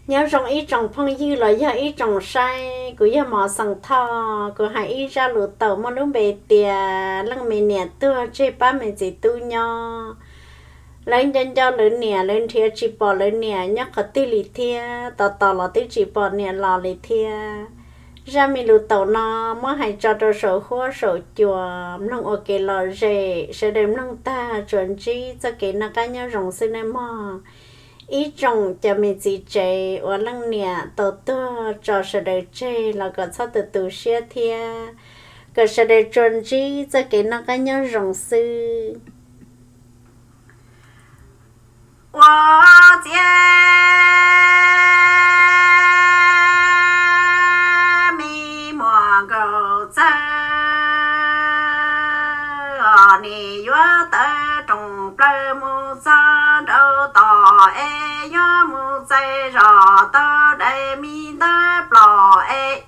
Nyob zoo ib tsoom phooj ywg los yog ib tsoom saib, kuv yog Mos Xeem Thoj. Kuv hais ib zaj lus taum muaj lub npe tias leej me niam tuag tseg pab me txiv tub nyob. Lawv nco nco lawv niam, lawv nrhiav tsis pom lawv niam nyob qhov twg li thiab, tos tos los twb tsis pom niam los li thiab. Zaj me lus taum no muab hais tso rau saum huab saum cua, mloog ua kev lom zem, sawv daws mloog tag tsuas ntsib txoj kev noj qab nyob zoo xwb nawb mog. Ib tsoom cov me txiv tsev uas leej niam tau tuag tso sawv daws tseg los kom txhob tu tu siab thiab, kom sawv daws tsuas ntsib txoj kev noj qab nyob zoo xwb. Ua ciav me muam nkaus txawj, nim yuav tawm rooj plaws mus txog nraum tod es yuav mus txais zos tau daim me ntawv plos es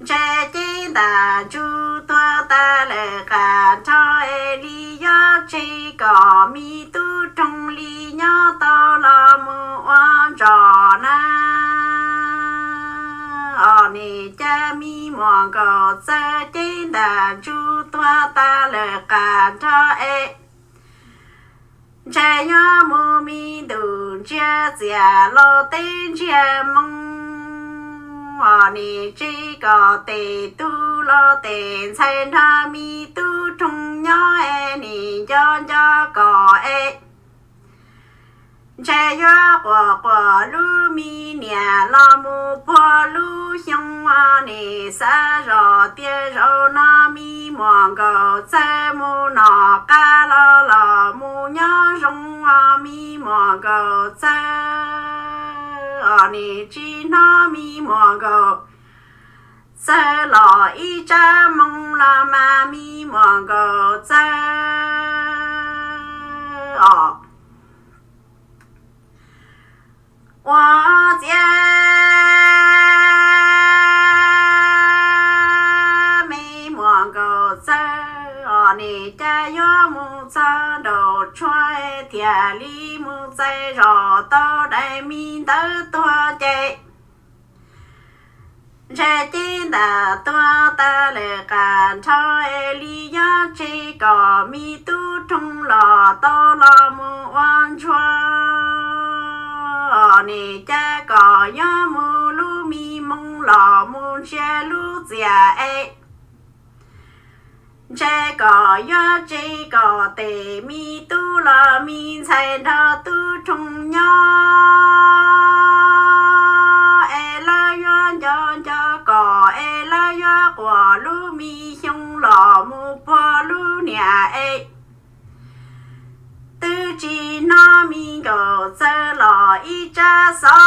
ntshe cev ntam ntsuj tuag tas lawm qas nrho es li yuav tseg kom me tub roog li nyob tau los mus ua ntsos na. Os, nim cas me muam nkaus txawj cev ntam ntsuj tuag tas lawm qas nrho es ntshe yuav mus me ntus ntsiag txias los teb ntsiag moo. Os, nim tseg kom tes tub los tes ntxhais nrog me tub roog nyob es nim nco nco kom es ntshe yuav quas quas lub me niam los mus puag lub xyoo. Os, nim xav zoj tias zaum no me muam nkaus txawj mus nom qab los los mus nyob zoo. Os, me muam nkaus txawj, os, nim tsis hnov me muam nkaus txawj los ib tsab moo los mas me muam nkaus txawj. Os, ua ciav me muam nkaus txawj, os, nim cas yuav mus txog nraum tshuaj thiaj li mus txais zos tau daim me ntawv tuag ces ntshe cev ntam tuag tas lawm qas nrho es li yuav tseg kom me tub roog los tau los mus ua ntsuag. Nim cas kom yuav mus lub me moo los mus ntsia lub txias es ntshe kom yuav tseg kom tes me tub los me ntxhais nrog tub roog nyob es lawv yuav nco nco kom es lawv yuav quas lub me xyoo los mus puag lub niam es twb tsis hnov me nkaus txawj los ib tsab xov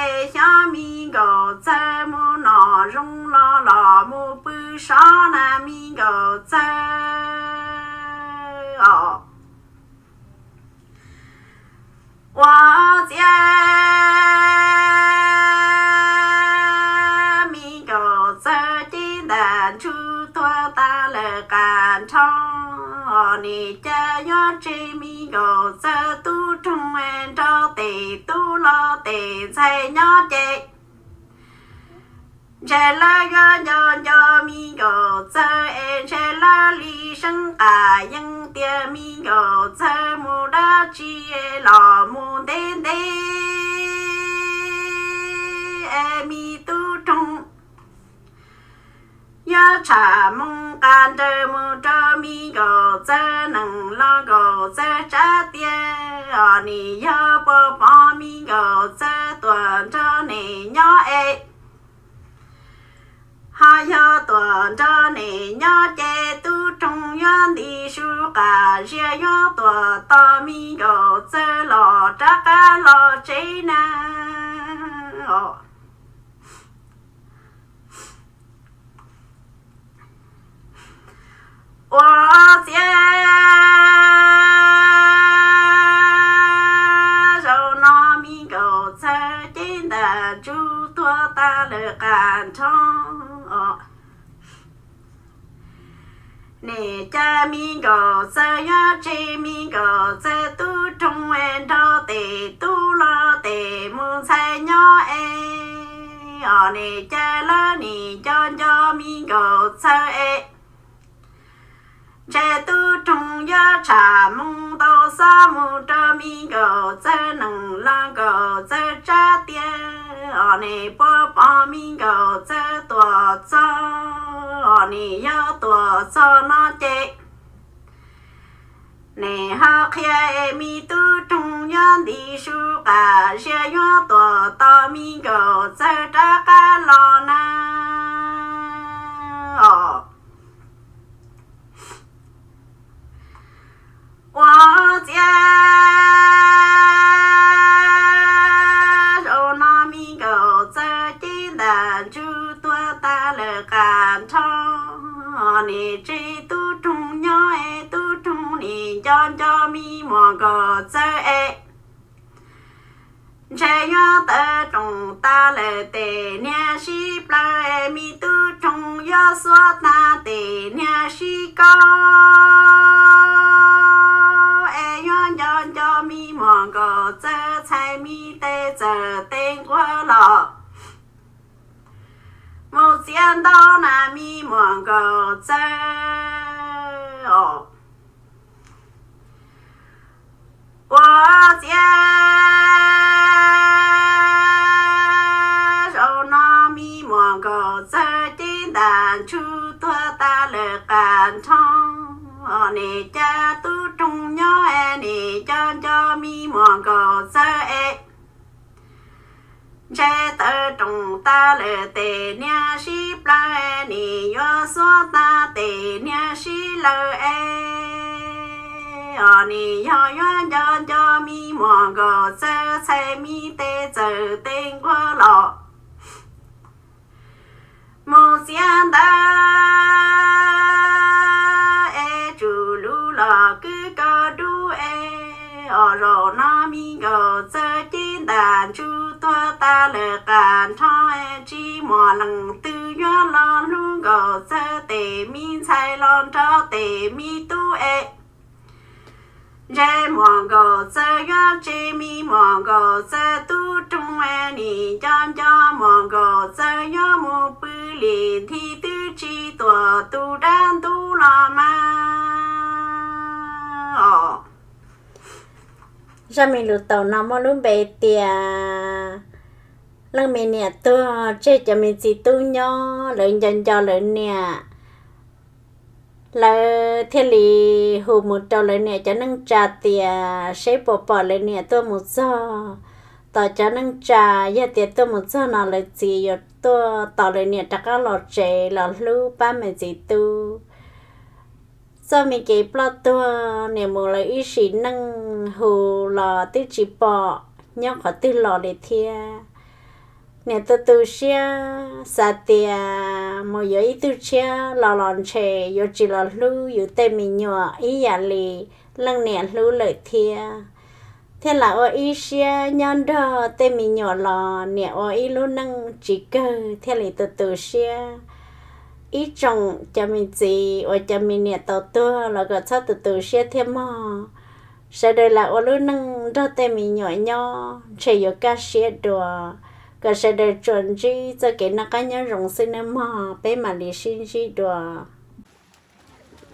es xyov me nkaus txawj mus nom zoo los los mus pw sov na me nkaus txawj. Os, ua ciav me nkaus txawj cev ntam ntsuj tuag tas lawm qas nrho, nim cas yuav tseg me nkaus txawj tub roog nrog tes tub los tes ntxhais nyob ces ntshe lawv yuav nco nco me nkaus txawj es ntshe lawv li seeb qas yeej tias me nkaus txawj mus dab tsi los mus ntev ntev es me tub roog yuav tsham moo qas nraws mus rau me nkaus txawj nees los nkaus txawj tsab tias, os, nim yog puas pom me nkaus txawj tuaj nrog nim nyob es ho yog tuaj nrog nim nyob ces tub roog yuav nti su qas zias yuav tuaj tos me nkaus txawj los rov qab los tsev na. Os, ua ciav zaum no me nkaus txawj cev ntam ntsuj tuag tas lawm qas nrho, nim cas me nkaus txawj yuav tseg me nkaus txawj tub roog es nrog Nim cav lawv nim nco nco me nkauj txawj es, ntshe tub roog yuav tsham moo ntau xob mus rau me nkauj txawj neeg los nkauj txawj tsab tiag. Os nim puab pom me nkauj txawj tuaj txog, os nim yog tuaj txog no ces nim ho qhia es me tub roog yuav nti su qas ziab yuav tuaj tos me nkauj txawj rov qab los na. Os, ua txiav zaum no me nkauj txawj cev ntaj ntsug tuag tag lawm qas nrho. Nim tsev tub roog nyob es tub roog nim nco nco me muam nkauj txawj es, ntshe yuav tawv rooj tag lawm tes niag sib plaws es me tub roog yuav xuab tag tes niag sib kaub es yuav nco nco me muam nkauj txawj txhais me tes txawj tes nquag los mus txiav ntau na me muam nkauj txawj. Ua txiav zaum no me muam nkauj txawj cev ntaj ntsug tuag tag lawm qas nrho. Nim cav tub roog nyob es nim nco nco me muam nkauj txawj es, ntshe tawv rooj tag lawm tes niag sib plaws es nim yuav xuab tag tes niag sib laws es. Os nim yog yuav nco nco me muam nkauj txawj txhais me tes txawj tes nquag los mus txiav ntawv es tsum lub los kwv koj dub es. Os zaum no me nkauj txawj cev ntaj ntsug tuag tag lawm qas nrho es tsis muaj leej twg yuav los hlub nkauj txawj tes me ntxhais los nrog tes me tub es. Ntshe muam nkauj txawj yuav tseg me muam nkauj txawj tub roog es nim nco nco muam nkauj txawj yuav mus pw li nthi twb tsis tuaj tu dab ntub los mas. Os, zaj me lus taum no muaj lub npe tias leej me niam tuag tseg cov me txiv tub nyob, lawv nco nco lawv niam. Lawv thiaj li hu mus rau lawv niam cov neej tsa tias seb puas pom lawv niam tuaj mus txog. Tos cov neej tsa yog tias tuaj mus txog no lawv txiv yuav tuaj tos lawv niam rov qab los tsev los hlub pab me txiv tub. Txoj me kev ploj tuag niam mus lawv ib sim neej hu los twb tsis pom nyob qhov twg los li thiab. Niam tu tu siab xav tias mus yuav ib tug tshiab los los ntshe yuav tsis los hlub yus tej me nyuam ib yam li leej niam hlub lawm thiab. Thiaj lam ua ib siab nyob nrog tej me nyuam los niam ua ib lub neej tsis kawg thiaj li tu tu siab. Ib tsoom cov me txiv uas cov me niam tau tuag los kom txhob tu tu siab thiab mog. Sawv daws lam ua lub neej nrog tej me nyuam nyob ntshe yuav kaj siab dua. Kom sawv daws tsuas ntsib txoj kev noj qab nyob zoo xwb nawb mog, peb mam li sib ntsib dua.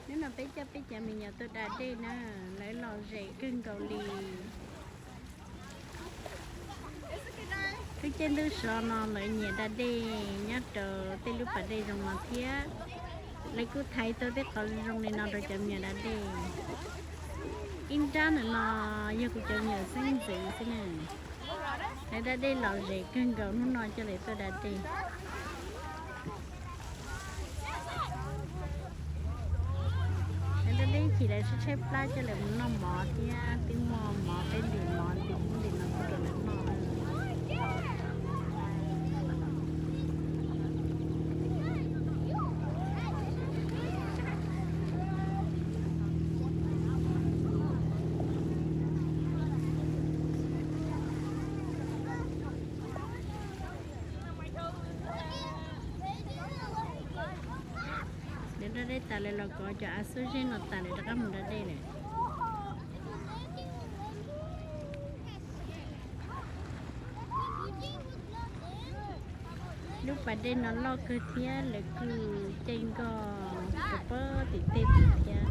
Hnub no peb coj peb cov me nyuam tuaj da dej na, lawv lom zem kawg nkaus li. Lub caij ntuj sov no lawv nyiam da dej nyob rau tej lub pas dej zoo no thiab. Lawv kuj thaiv tau tej qhov zoo li no rau cov me nyuam da dej. Ib nrab ntawm no yog kuv cov me nyuam xeeb ntxwv xwb na. Lawv da dej lom zem kawg nkaus, hnub no coj lawv tuaj da dej. Lawv da dej chim lawv sib tshaib plab coj lawv mus noj mov thiab, twb muaj mov peb ntim mov ntim ub ntim no rau lawv noj. Lawv da dej tas lawv los kov cov av xub zeb no tas lawv rov qab mus da dej lawm. Lub pas dej no loj kawg thiab lawv kuj caij nkoj rau pem tim tej tid thiab.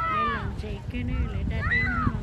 Lawv los ntses kawg ne, lawv da dej no.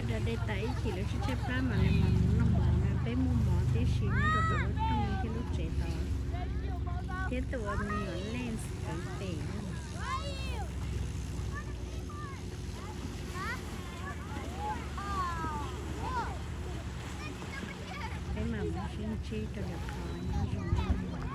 Da dej tas ib chim lawv tshaib tshaib plab mas lawv mam noj mov na. Peb muaj mov tib si nyob rau tom lub rooj thiab lub tsev tod, thiab tus uas me nyuam Lens kwv pem. Peb mam mus sib ntsib rau lwm qhov, nyob zoo.